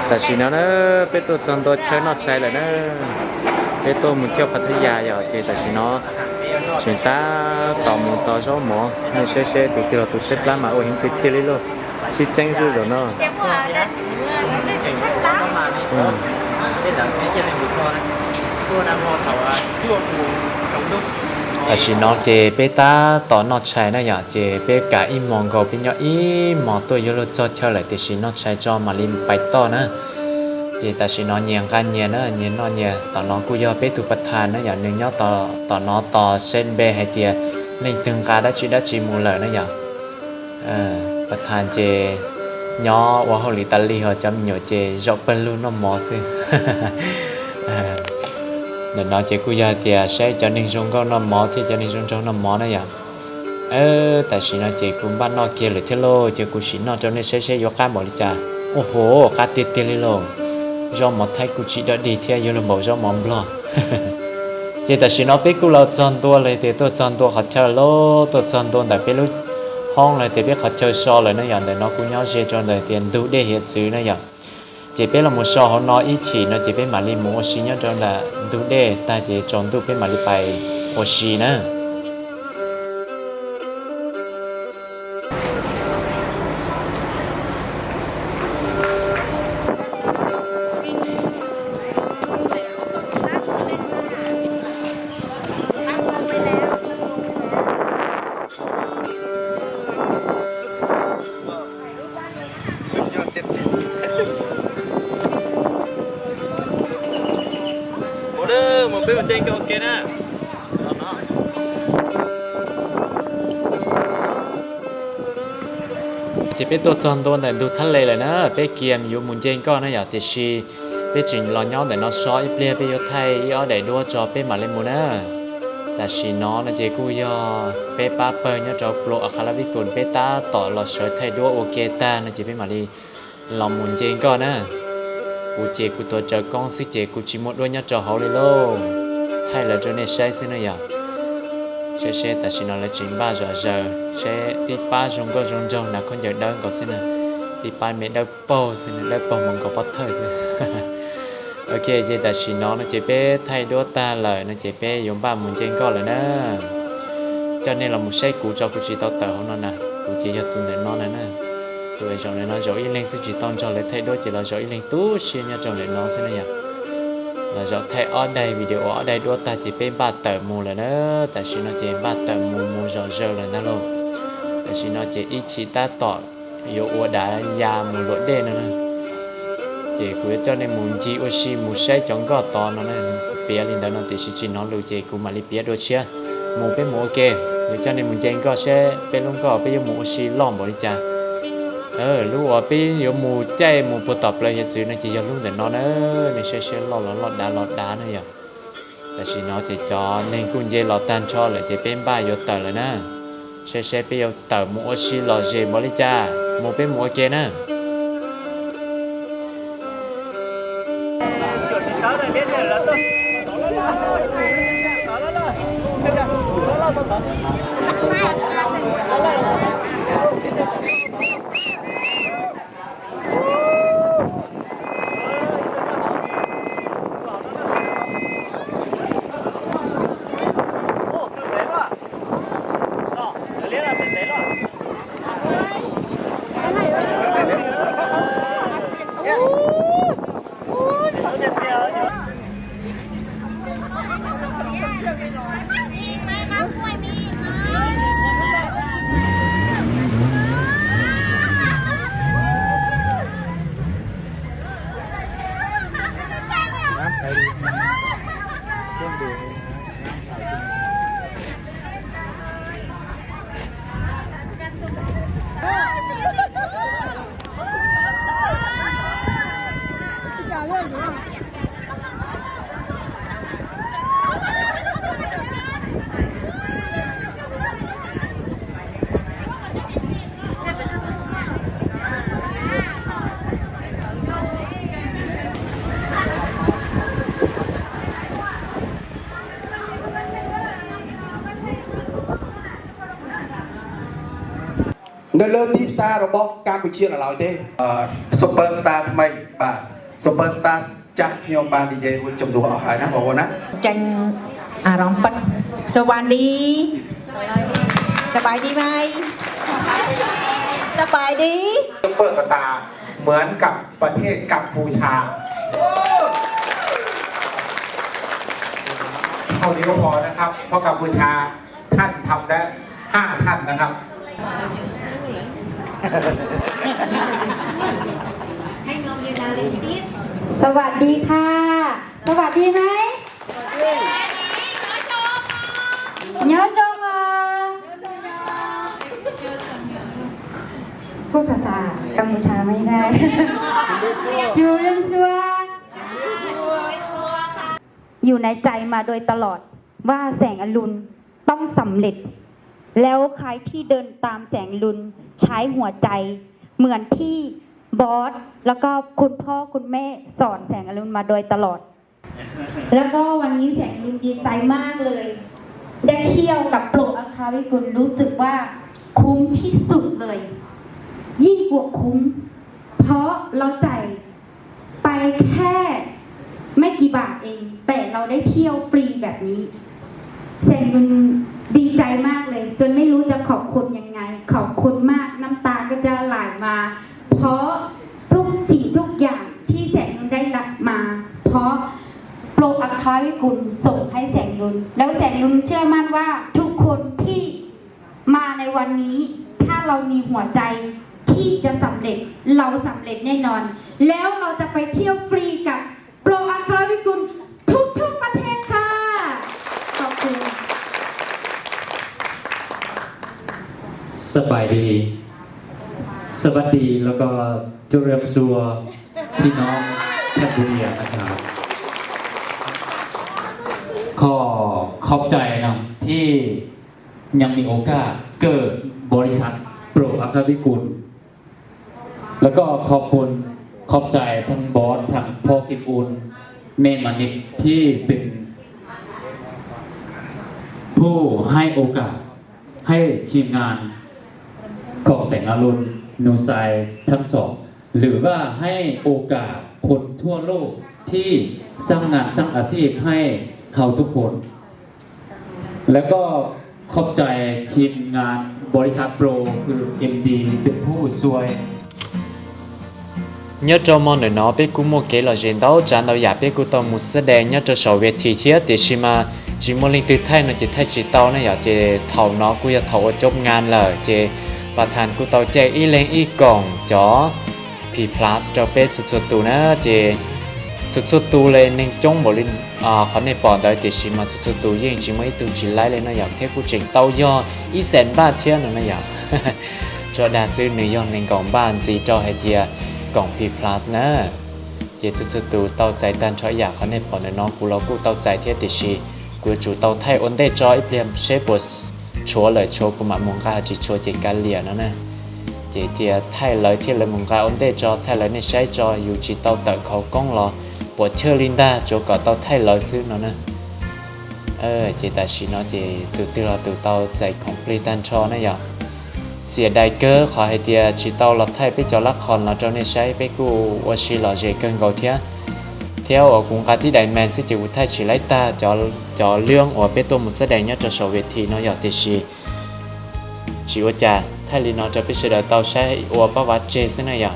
Tam sim no na, peb tuaj txog ntua chaw noj tshais lawm na. Peb tuaj mus thauj Phav Thaj Yas yom, ces tam sim no tseem tab tom mus tos zaub mov, nej saib seb tus twg los tus tshaib plab mas ua heev tiag tiag li lauj. Sib tseeb xwb zaum no. Tam sim no ces peb tab tom noj tshais na yom, ces peb kam ib hmos nkaus, peb nyob ib hmos tuaj yuav luag txog chaw lawm, tiam sis noj tshais tso mam li pais toj na. Ces tam sim no nyias nqa nyias na, nyias noj nyias. Tom no kuj yog peb tus Phav Thas na yom, nws nyob tom no tos seb npe hais tias leej twg nqa dab tsi dab tsi mus lawm na yom. Phav Thas ces nyob ua hauj lwm tas li, ho cov me nyuam ces zaum pawg lug noj mov xwb. Ntawm no ces kuj yog hais tias saib cov neeg zoo nkauj noj mov thiab cov neeg zoo nraug noj mov na yom. Tam sim no ces kuv npaj noj kiag lawm thiab lauj, ces kuv sim noj rau nej saib seb yuav qab npaum li cas. Ua hu, qab tiag tiag li lauj. Zaub mov Thaib kuj tsis dog dig thiab, yuav luag npaum zaub mov Nplog. Ces tam sim no peb kuj los txog ntua lawm, tias tuaj txog ntua qhov chaw lauj, tuaj txog ntua ntawm peb lub hoob lawm, tias peb qhov chaw so lawm na yom. Ntawm no kuj nyob ze rau ntawm tias ntug dej hiav txwv na yom. Ces peb los mus so hauv no ib chim no ces peb mam li mus ua si nyob rau ntawm ntug dej tag ces tsaus ntuj peb mam li pais ua si na. Mus peb mus nce nkoj ua ke na. Ces peb tuaj txog ntua ntawm ntug thab le lawm na, peb kiag yuav mus nce nkoj na yom, tiam sis peb tseem los nyob ntawm no so ib pliag, peb yuav thaij ib ob daim duab tso peb mam li mus na. Tam sim no no ces kuj yog peb pab pawg nyob rau plua a qha lab vib kus, peb tab tom los sawv thaij duab ua ke tag no ces peb mam li los mus nce nkoj na. Kuv ces kuv tuav tsawv koob xwb ces kuv tsis muaj duab nyob rau hauv li lauj. Thaij lawv rau nej saib xwb na yom. Saib seb tam sim no lawv tseem npaj zom zaws, saib tib pab zoo nkauj zoo nraug hnav khaub ncaws dawb nkaus xwb na. Tib pab me dawb paug xwb na, dawb paug mus nkaus pob thawj xwb. Ok, ces tam sim no no ces peb thaij duab tag lawm no ces peb yuav npaj mus nce nkoj lawm na. Coj nej los mus saib kuv tso, kuv tsis tau tawm hauv no na, kuv ces yog tus ntawm no na. Tus zaum ntawm no zaum ib leeg xwb, tsis tau nrog lawv thaij duab ces los zaum ib leeg tu siab nyob rau ntawm no xwb na yom. Los zaum thaij ob daig video, ob daig duab tag ces peb npaj tawm mus lawm na. Tam sim no ces npaj tawm mus, mus zom zaws lawm ntag lauj. Tam sim no ces ib chim tab tom yuav ua dav ya mus luam dej no na. Ces kuv yuav coj nej mus ncig ua si mus saib cov nkoj tod no na. Piav li ntawd no tiam sis tsis hnov lus ces kuv mam li piav dua tshiab. Mus peb mus ua ke, yuav coj nej mus nce nkoj saib peb lub nkoj peb yuav mus ua si loj npaum li cas. Lub uas peb yuav mus caij mus puag tom plawv hiav txwv no ces yog lub ntawm no na. Nej saib seb loj los loj dav los dav na yom. Tam sim no ces cov neeg kuj nce los tag nrho lawm ces peb npaj yuav tawm lawm na. Saib seb peb yuav tawm mus ua si lom zem npaum li cas, mus peb mus ua ke na. Nơi lớn tiếp xa rồi bóng Campuchia là Lào Tết. Ờ, Superstar ថ្មីបាទ Superstar ចាស់ខ្ញុំបាននិយាយរួចចំនួនអស់ហើយណាបងប្អូនណា ចាញ់អារម្មណ៍ពិត สวัสดี สบายดีไหม สบายดี ซุปเปอร์สตาร์เหมือนกับประเทศกัมพูชา เท่านี้ก็พอนะครับ เพราะกัมพูชาท่านทำได้ห้าท่านนะครับ สวัสดีค่ะ สวัสดีไหม Nyob zoo os. พูดภาษากัมพูชาไม่ได้ อยู่ในใจมาโดยตลอดว่าแสงอรุณต้องสำเร็จ แล้วใครที่เดินตามแสงอรุณใช้หัวใจเหมือนที่บอสแล้วก็คุณพ่อคุณแม่สอนแสงอรุณมาโดยตลอด แล้วก็วันนี้แสงอรุณดีใจมากเลย ได้เที่ยวกับโปรอัครวิกุลรู้สึกว่าคุ้มที่สุดเลย ยิ่งกว่าคุ้ม เพราะเราจ่ายไปแค่ไม่กี่บาทเอง แต่เราได้เที่ยวฟรีแบบนี้ แสงอรุณดีใจมากเลย จนไม่รู้จะขอบคุณยังไง ขอบคุณมาก น้ำตาก็จะไหลมา เพราะทุกสิ่งทุกอย่างที่แสงอรุณได้รับมา เพราะโปรอัครวิกุลส่งให้แสงอรุณ แล้วแสงอรุณเชื่อมั่นว่าทุกคนที่มาในวันนี้ ถ้าเรามีหัวใจที่จะสำเร็จ เราสำเร็จแน่นอน แล้วเราจะไปเที่ยวฟรีกับโปรอัครวิกุลทุกๆประเทศค่ะ ขอบคุณ สบายดี สวัสดี แล้วก็เจริญสัว พี่น้องแคนเบเรียนะครับ ขอขอบใจนะที่ยังมีโอกาสเกิดบริษัทโปรอัครวิกุล แล้วก็ขอบคุณขอบใจทั้งบอสทั้งพ่อกิมอุนแม่มานิดที่เป็นผู้ให้โอกาสให้ทีมงานของแสงอรุณ หนูทรายทั้งสอง หรือว่าให้โอกาสคนทั่วโลกที่สร้างงานสร้างอาชีพให้เราทุกคน แล้วก็ขอบใจทีมงานบริษัทโปรคือเอ็มดีเป็นผู้ช่วย Nyob rau hmo ntawm no peb kuj muaj kev lom zem ntau tsav ntau yam, peb kuj tau mus xab dais nyob rau saum ves this thiab, tiam sis mas tsis muaj leej twg thaij no ces thaij tsis tau ne yom. Ces thaum no kuj yog thaum ua coob ngas lawm, ces pas thas kuj tau caij ib leeg ib koom cov P plus rau peb txhua txhua tus na. Ces txhua txhua tus li neeg coob npaum li qhov nej pom ntawd, tiam sis mas txhua txhua tus yeej tsis muaj ib tug tsis laib li no yom, thiab kuj tseem tau yog ib xees npaj thiab no na yom. Tso dag xwb, nws yog nees nkaum npaj ntxiv rau hais tias koom P plus na. Ces txhua txhua tus tau txais tag nrho ib yam, qhov nej pom ntawm no kuv los kuj tau txais thiab, tiam sis kuv yuav tsum tau thaij ua ntej tso ib pliag seb puas tshuav lawm, tshuav kuv mam mus nqa, tsis tshuav ces kav liam no na. Ces cia thaij lawv thiab lawv mus nqa ua ntej tso, thaij lawv nej saib tso, yus tsis tau tawm khawv koob los puas chawj li ntag, tsuav kom tau thaij lawv xwb no na. Ces tam sim no ces tus twg los tus tau txais khoom plig tag nrho na yom. Xiam dais kawg qhov hais tias tsis tau los thaij peb cov lab khoos los rau nej saib, peb kuj ua si lom zem kawg nkaus thiab. Thiab uas kuv nqa tib daim mas xwb ces kuv thaij tsis laib tag, cov lwm uas peb tuaj mus xab dais nyob rau saum ves this no yom, tiam sis tsis ua cas, thaij li no rau peb sawv daws tau saib ua pab vav tseg xwb na yom.